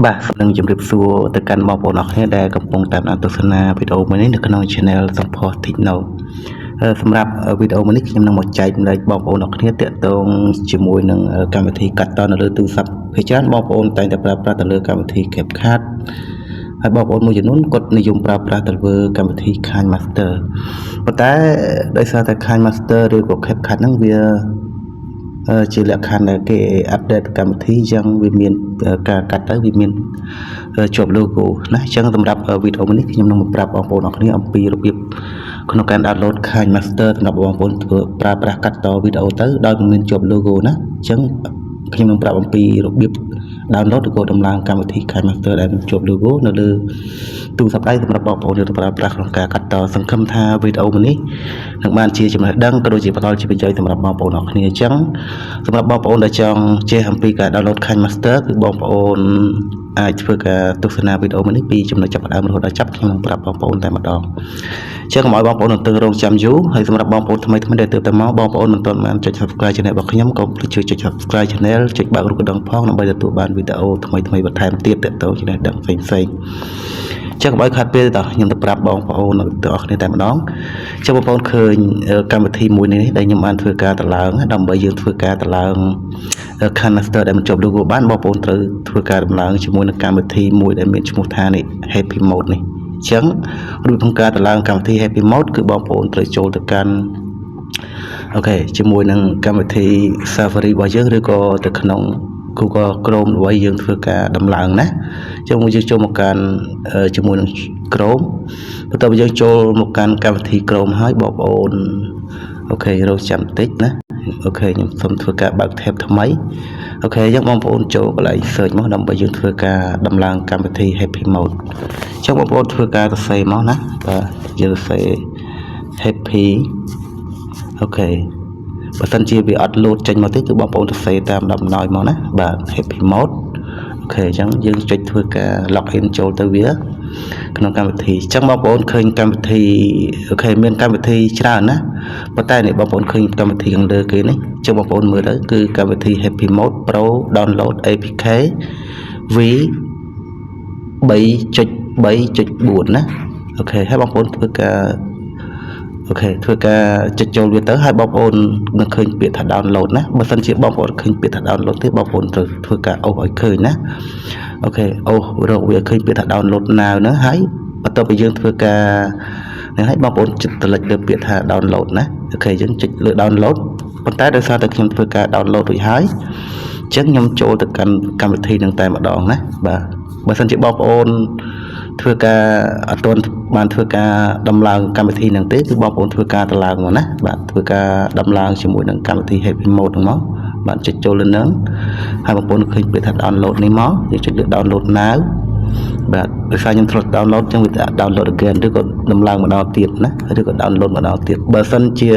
បាទនឹងជម្រាបសួរទៅកាន់បងប្អូនអរគ្នាដែលកំពុងតាមដានទស្សនាវីដេអូមួយនេះនៅក្នុង Channel សម្ផស្ស Techno សម្រាប់វីដេអូមួយនេះខ្ញុំនឹងមកចែករំលែកបងប្អូនអរគ្នាទាក់ទងជាមួយនឹងកម្មវិធីកាត់តនៅលើទូរស័ព្ទភាគច្រើនបងប្អូនតែងតែប្រើប្រាស់ទៅលើកម្មវិធី CapCut ហើយបងប្អូនមួយចំនួនគាត់និយមប្រើប្រាស់ទៅលើកម្មវិធី KineMaster ប៉ុន្តែដោយសារតែ KineMaster ឬក៏ CapCut ហ្នឹងវាជាលក្ខខណ្ឌដែលគេ update កម្មវិធីអញ្ចឹងវាមានការកាត់ទៅវាមានជាប់ logo ណាអញ្ចឹងសម្រាប់វីដេអូនេះខ្ញុំនឹងមកប្រាប់បងប្អូនអរគ្នាអំពីរបៀបក្នុងការ download KineMaster សម្រាប់បងប្អូនធ្វើប្រើប្រាស់កាត់តវីដេអូទៅដោយមិនមានជាប់ logo ណាអញ្ចឹងខ្ញុំនឹងប្រាប់អំពីរបៀប download ឬក៏ដំឡើងកម្មវិធី KineMaster ដែលមានជាប់ logo នៅលើទូរស័ព្ទដៃសម្រាប់បងប្អូនយកទៅប្រើប្រាស់ក្នុងការកាត់តសង្ឃឹមថាវីដេអូមួយនេះនឹងបានជាចំណេះដឹងក៏ដូចជាផ្ដល់ជាប្រយោជន៍សម្រាប់បងប្អូនអរគ្នាអញ្ចឹងសម្រាប់បងប្អូនដែលចង់ចេះអំពីការ download KineMaster គឺបងប្អូនអាចធ្វើការទស្សនាវីដេអូមួយនេះពីចំណុចចាប់ផ្ដើមរហូតដល់ចប់ខ្ញុំនឹងប្រាប់បងប្អូនតែម្ដងអញ្ចឹងកុំឲ្យបងប្អូនទន្ទឹងរង់ចាំយូរហើយសម្រាប់បងប្អូនថ្មីថ្មីដែលទើបតែមកបងប្អូនមិនទាន់បានចុច Subscribe Channel របស់ខ្ញុំកុំភ្លេចជួយចុច Subscribe Channel ចុចបើករូបកណ្ដឹងផងដើម្បីទទួលបានវីដេអូថ្មីថ្មីបន្ថែមទៀតទាក់ទងចំណេះដឹងផ្សេងផ្សេងៗចឹងកុំឲ្យខាត់ពេលតោះខ្ញុំទៅប្រាប់បងប្អូនទាំងអស់គ្នាតែម្ដងចឹងបងប្អូនឃើញកម្មវិធីមួយនេះដែលខ្ញុំបានធ្វើការតម្លើងដើម្បីយើងធ្វើការតម្លើង KineMaster ដែលមិនជាប់ logo បានបងប្អូនត្រូវធ្វើការតម្លើងជាមួយនឹងកម្មវិធីមួយដែលមានឈ្មោះថានេះ Happy Mode នេះអញ្ចឹងរូបក្នុងការតម្លើងកម្មវិធី Happy Mode គឺបងប្អូនត្រូវចូលទៅកាន់ OK ជាមួយនឹងកម្មវិធី Safari របស់យើងឬក៏ទៅក្នុង Google Chrome ដើម្បីយើងធ្វើការដំឡើងណាអញ្ចឹងយើងចូលមកកាន់ជាមួយនឹង Chrome បន្ទាប់ពីយើងចូលមកកាន់កម្មវិធី Chrome ហើយបងប្អូន OK រកចាំតិចណា OK ខ្ញុំសូមធ្វើការបើក tab ថ្មី OK អញ្ចឹងបងប្អូនចូលកន្លែង search មកដើម្បីយើងធ្វើការដំឡើងកម្មវិធី Happy Mode អញ្ចឹងបងប្អូនធ្វើការសរសេរមកណាបាទយើងសរសេរ Happy OK បើសិនជាវាអត់លោតចេញមកទេគឺបងប្អូនសរសេរតាមដំណោយមកណាបាទ Happy Mode OK អញ្ចឹងយើងចុចធ្វើការ log in ចូលទៅវាក្នុងកម្មវិធីអញ្ចឹងបងប្អូនឃើញកម្មវិធី OK មានកម្មវិធីច្រើនណាប៉ុន្តែនេះបងប្អូនឃើញកម្មវិធីខាងលើគេនេះអញ្ចឹងបងប្អូនមើលទៅគឺកម្មវិធី Happy Mode Pro Download APK V 3.3.4ណា OK ហើយបងប្អូនធ្វើការ OK ធ្វើការចុចចូលវាទៅហើយបងប្អូននឹងឃើញពាក្យថា download ណាបើសិនជាបងប្អូនឃើញពាក្យថា download ទេបងប្អូនត្រូវធ្វើការអូសឲ្យឃើញណា OK អូសរកវាឃើញពាក្យថា download now ហ្នឹងហើយបន្ទាប់ពីយើងធ្វើការហ្នឹងហើយបងប្អូនចុចតម្លិចលើពាក្យថា download ណា OK យើងចុចលើ download ប៉ុន្តែដោយសារតែខ្ញុំធ្វើការ download រួចហើយអញ្ចឹងខ្ញុំចូលទៅកាន់កម្មវិធីនឹងតែម្ដងណាបាទបើសិនជាបងប្អូនធ្វើការអត់ទាន់បានធ្វើការដំឡើងកម្មវិធីហ្នឹងទេគឺបងប្អូនធ្វើការតម្លើងមកណាបាទធ្វើការដំឡើងជាមួយនឹងកម្មវិធី Happy Mode ហ្នឹងមកបាទចុចចូលលើហ្នឹងហើយបងប្អូនឃើញពាក្យថា download នេះមកយើងចុចលើ download now បាទដោយសារខ្ញុំធ្លាប់ download ចឹងវា download again ឬក៏ដំឡើងម្ដងទៀតណាឬក៏ download ម្ដងទៀតបើសិនជា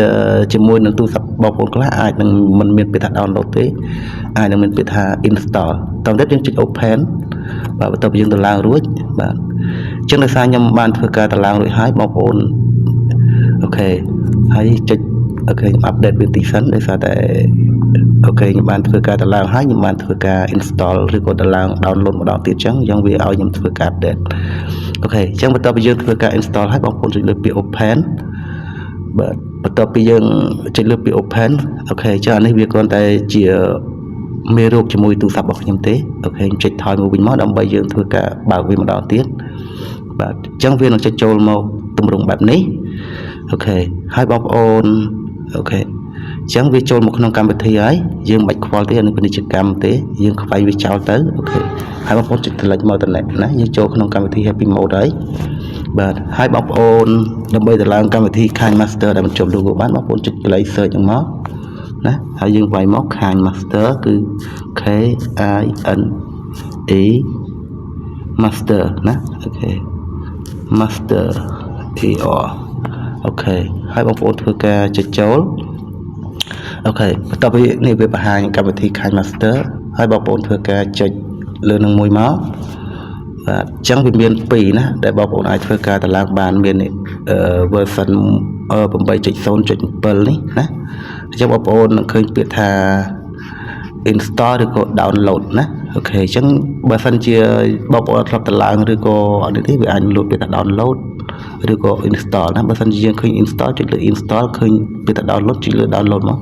ជាមួយនឹងទូរស័ព្ទបងប្អូនខ្លះអាចនឹងមិនមានពាក្យថា download ទេអាចនឹងមានពាក្យថា install តោះទៀតយើងចុច open បាទបន្ទាប់ពីយើងដំឡើងរួចបាទអញ្ចឹងដោយសារខ្ញុំបានធ្វើការដំឡើងរួចហើយបងប្អូន OK ហើយចុច OK ខ្ញុំ update វាតិចសិនដោយសារតែ OK ខ្ញុំបានធ្វើការតម្លើងហើយខ្ញុំបានធ្វើការ install ឬក៏តម្លើង download ម្ដងទៀតអញ្ចឹងវាឲ្យខ្ញុំធ្វើការ update OK អញ្ចឹងបន្ទាប់ពីយើងធ្វើការ install ហើយបងប្អូនចុចលើពាក្យ open បាទបន្ទាប់ពីយើងចុចលើពាក្យ open OK អញ្ចឹងអានេះវាគ្រាន់តែជាមេរោគជាមួយទូរស័ព្ទរបស់ខ្ញុំទេ OK ខ្ញុំចុចថយមកវិញមកដើម្បីយើងធ្វើការបើកវាម្ដងទៀតបាទអញ្ចឹងវានឹងចុចចូលមកទម្រង់បែបនេះ OK ហើយបងប្អូន OK អញ្ចឹងវាចូលមកក្នុងកម្មវិធីហើយយើងមិនបាច់ខ្វល់ទេអានេះពាណិជ្ជកម្មទេយើងខ្វែងវាចោលទៅ OK ហើយបងប្អូនចុចតម្លិចមកតំណែងណាយើងចូលក្នុងកម្មវិធី Happy Mode ហើយបាទហើយបងប្អូនដើម្បីតម្លើងកម្មវិធី KineMaster ដែលមិនជាប់ logo បានបងប្អូនចុចកន្លែង search ហ្នឹងមកណាហើយយើងវាយមក KineMaster គឺ K I N E Master ណា OK Master E R OK ហើយបងប្អូនធ្វើការចុចចូល OK បន្ទាប់ពីនេះវាបង្ហាញកម្មវិធី KineMaster ហើយបងប្អូនធ្វើការចុចលើនឹងមួយមកបាទអញ្ចឹងវាមាន2ណាដែលបងប្អូនអាចធ្វើការតម្លើងបានមាន version 8.0.7នេះណាអញ្ចឹងបងប្អូននឹងឃើញពាក្យថា install ឬក៏ download ណា OK អញ្ចឹងបើសិនជាបងប្អូនធ្លាប់តឡើងឬក៏អត់នេះទេវាអាចលោតពាក្យថា download ឬក៏ install ណាបើសិនជាយើងឃើញ install ចុចលើ install ឃើញពាក្យថា download ចុចលើ download មក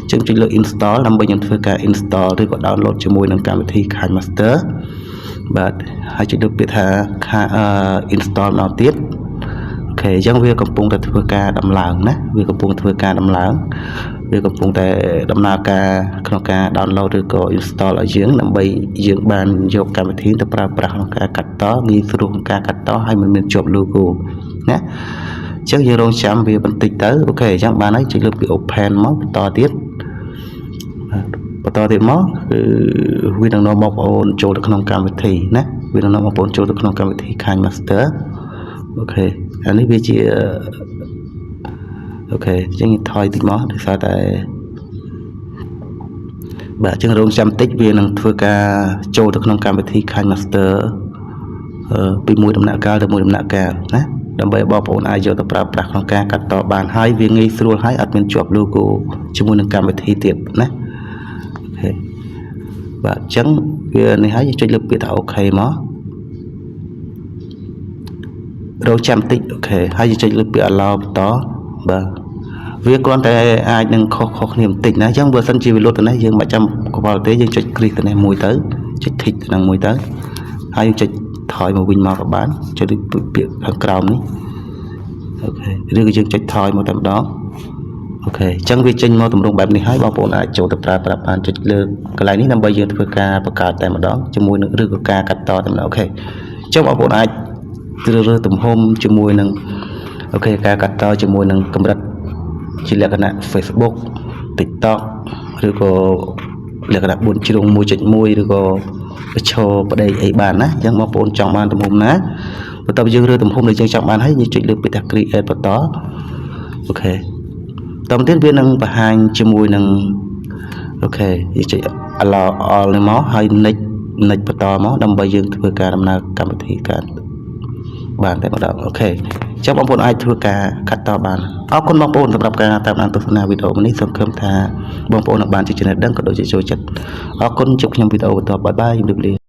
អញ្ចឹងចុចលើ install ដើម្បីខ្ញុំធ្វើការ install ឬក៏ download ជាមួយនឹងកម្មវិធី KineMaster បាទហើយចុចលើពាក្យថា install ម្ដងទៀត OK អញ្ចឹងវាកំពុងតែធ្វើការដំឡើងណាវាកំពុងធ្វើការដំឡើងវាកំពុងតែដំណើរការក្នុងការ download ឬក៏ install ឲ្យយើងដើម្បីយើងបានយកកម្មវិធីទៅប្រើប្រាស់ក្នុងការកាត់តងាយស្រួលក្នុងការកាត់តហើយមិនមានជាប់ logo ណាអញ្ចឹងយើងរងចាំវាបន្តិចទៅ OK អញ្ចឹងបានហើយចុចលើពី open មកបន្តទៀតបន្តទៀតមកគឺវានឹងនាំបងប្អូនចូលទៅក្នុងកម្មវិធីណាវានឹងនាំបងប្អូនចូលទៅក្នុងកម្មវិធី KineMaster OK អានេះវាជា OK អញ្ចឹងថយតិចមកដោយសារតែបាទអញ្ចឹងរងចាំតិចវានឹងធ្វើការចូលទៅក្នុងកម្មវិធី KineMaster ពីមួយដំណាក់កាលទៅមួយដំណាក់កាលណាដើម្បីបងប្អូនអាចយកទៅប្រើប្រាស់ក្នុងការកាត់តបានហើយវាងាយស្រួលហើយអត់មានជាប់ logo ជាមួយនឹងកម្មវិធីទៀតណា OK បាទអញ្ចឹងវានេះហើយយើងចុចលើពាក្យថា OK មករងចាំតិច OK ហើយយើងចុចលើពាក្យ allow បន្តបាទវាគ្រាន់តែអាចនឹងខុសខុសគ្នាបន្តិចណាអញ្ចឹងបើសិនជាវាលុតទៅនេះយើងមិនចាំកវល់ទេយើងចុច click ទៅនេះមួយទៅចុច tick ទៅនឹងមួយទៅហើយយើងចុចថយមកវិញមកក៏បានចុចពាក្យខាងក្រោមនេះ OK ឬក៏យើងចុចថយមកតែម្ដង OK អញ្ចឹងវាចេញមកទម្រង់បែបនេះហើយបងប្អូនអាចចូលទៅប្រើប្រាស់បានចុចលើកន្លែងនេះដើម្បីយើងធ្វើការបង្កើតតែម្ដងជាមួយនឹងឬក៏ការកាត់តតែម្ដង OK អញ្ចឹងបងប្អូនអាចជ្រើសរើសទំហំជាមួយនឹង OK ការកាត់តជាមួយនឹងកម្រិតជាលក្ខណៈ Facebook TikTok ឬក៏លក្ខណៈ4ជ្រុង1.1ឬក៏បញ្ឈរប្តីអីបានណាអញ្ចឹងបងប្អូនចង់បានទំហំណាបន្ទាប់យើងរើសទំហំដែលយើងចង់បានហើយយើងចុចលើពាក្យថា create បន្ត OK តទៅទៀតវានឹងបង្ហាញជាមួយនឹង OK យើងចុច allow all នេះមកហើយ next next បន្តមកដើម្បីយើងធ្វើការដំណើរកម្មវិធីការបានតែម្ដង OK អញ្ចឹងបងប្អូនអាចធ្វើការកាត់តបានអរគុណបងប្អូនសម្រាប់ការតាមដានទស្សនាវីដេអូនេះសង្ឃឹមថាបងប្អូននឹងបានជាចំណេះដឹងក៏ដូចជាចូលចិត្តអរគុណជួបខ្ញុំវីដេអូបន្ទាប់ bye bye ជម្រាបលា។